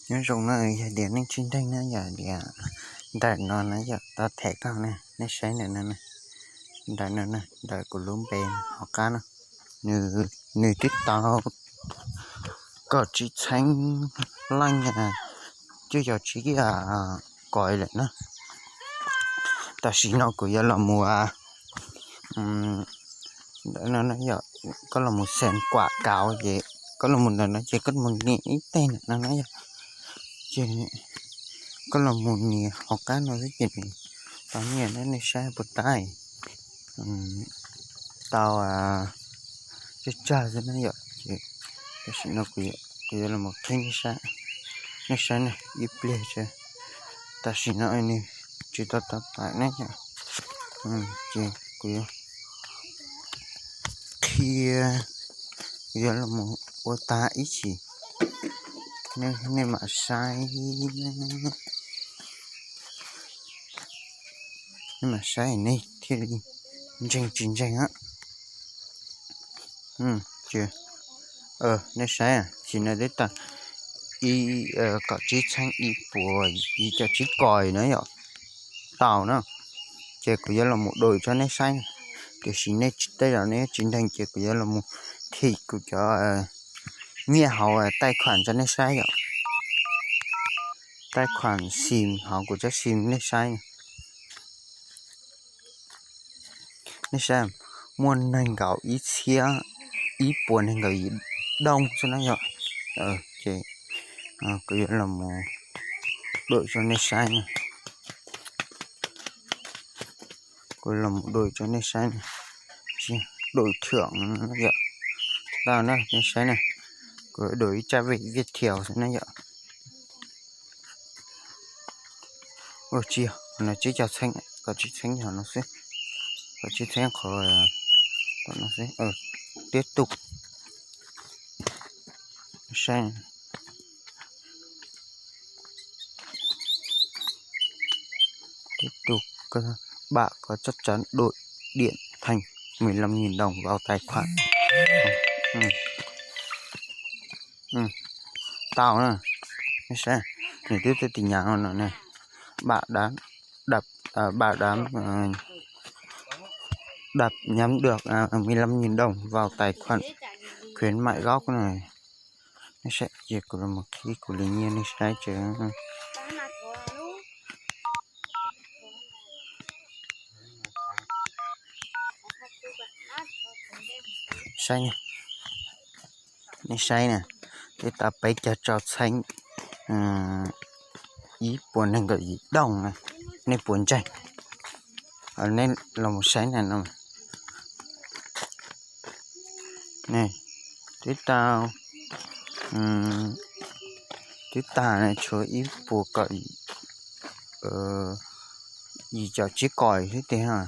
Nyob zoo no yog tias nej tsis nteeg na yom, tias ntawm no na yom, tau them koj na, nej saib ntawm no na, ntawm no na, ntawm kuv lub npe hauv qab no, nws twb tau kaum tsib txheeb leej cuaj caum tsib kos lawm na. Tam sim no kuv yuav los mus, ntawm no na yom, koj los mus xem kuam kauv ces koj los mus ntawm no ces koj los mus nias ib teg ntawm no na yom, ces koj los mus nias hauv qab no xwb ces nws tau nyiaj na, nej saib puas tab tau tsawg tsawg xwb na yom. Ces tam sim no kuv yuav los qhib nej saib, nej saib na, ib pliag tso. Tam sim no nws tsis tau tau tawm ne yom, ces kuv yuav qhia, kuv yuav los mus ua tag ib chim, nej mam saib, nej mam saib nej thiaj li ntseeg tsis ntseeg. Nej saib, tam sim no twb tau ib, kaum tsib txheeb ib puas yim caum tsib kos na yom, tau na. Ces kuv yuav los mus dua tso nej saib, tiam sis nej tej zaum nej tsis nteeg ces kuv yuav los mus thim kuv cov nyiaj hauv taij khuam tso nej saib yom, taij khuam xim hauv kuv cov xim nej saib. Nej saib, muaj nees nkaum ib txhiab ib puas nees nkaum yim dooj xwb na yom. Ces kuv yuav los mus dua tso nej saib na, kuv los mus dua tso nej saib na, dua thwm yom, tau na nej saib na, kuv dua ib tsab viaj thiaus xwb na yom. Ua tsis yog, no tsib caug txheeb, kaum tsib txheeb yog no xwb, kaum tsib txheeb qhov no xwb, tiếp tục saib. Tiếp tục, bạn có chắc chắn đổi điện thành mười lăm nghìn đồng vào tài khoản. Tau na, nws twb tuaj tim nyam no ne, bạn đã đập, à, bạn đã, à, đập nhắm được, à, mười lăm nghìn đồng vào tài khoản khuyến mại gốc này. Nej saib, ces kuv los mus qhib kuv li nyiaj nej saib tso. Saib, nej saib na, twb tau peb caug rau txheeb ib puas nees nkaum yim dooj na, nej puas ntseeg? Nej los mus saib na no. Twb tau, twb tag na, tshuav ib puas kaum yim caum tsib kos xwb tiag.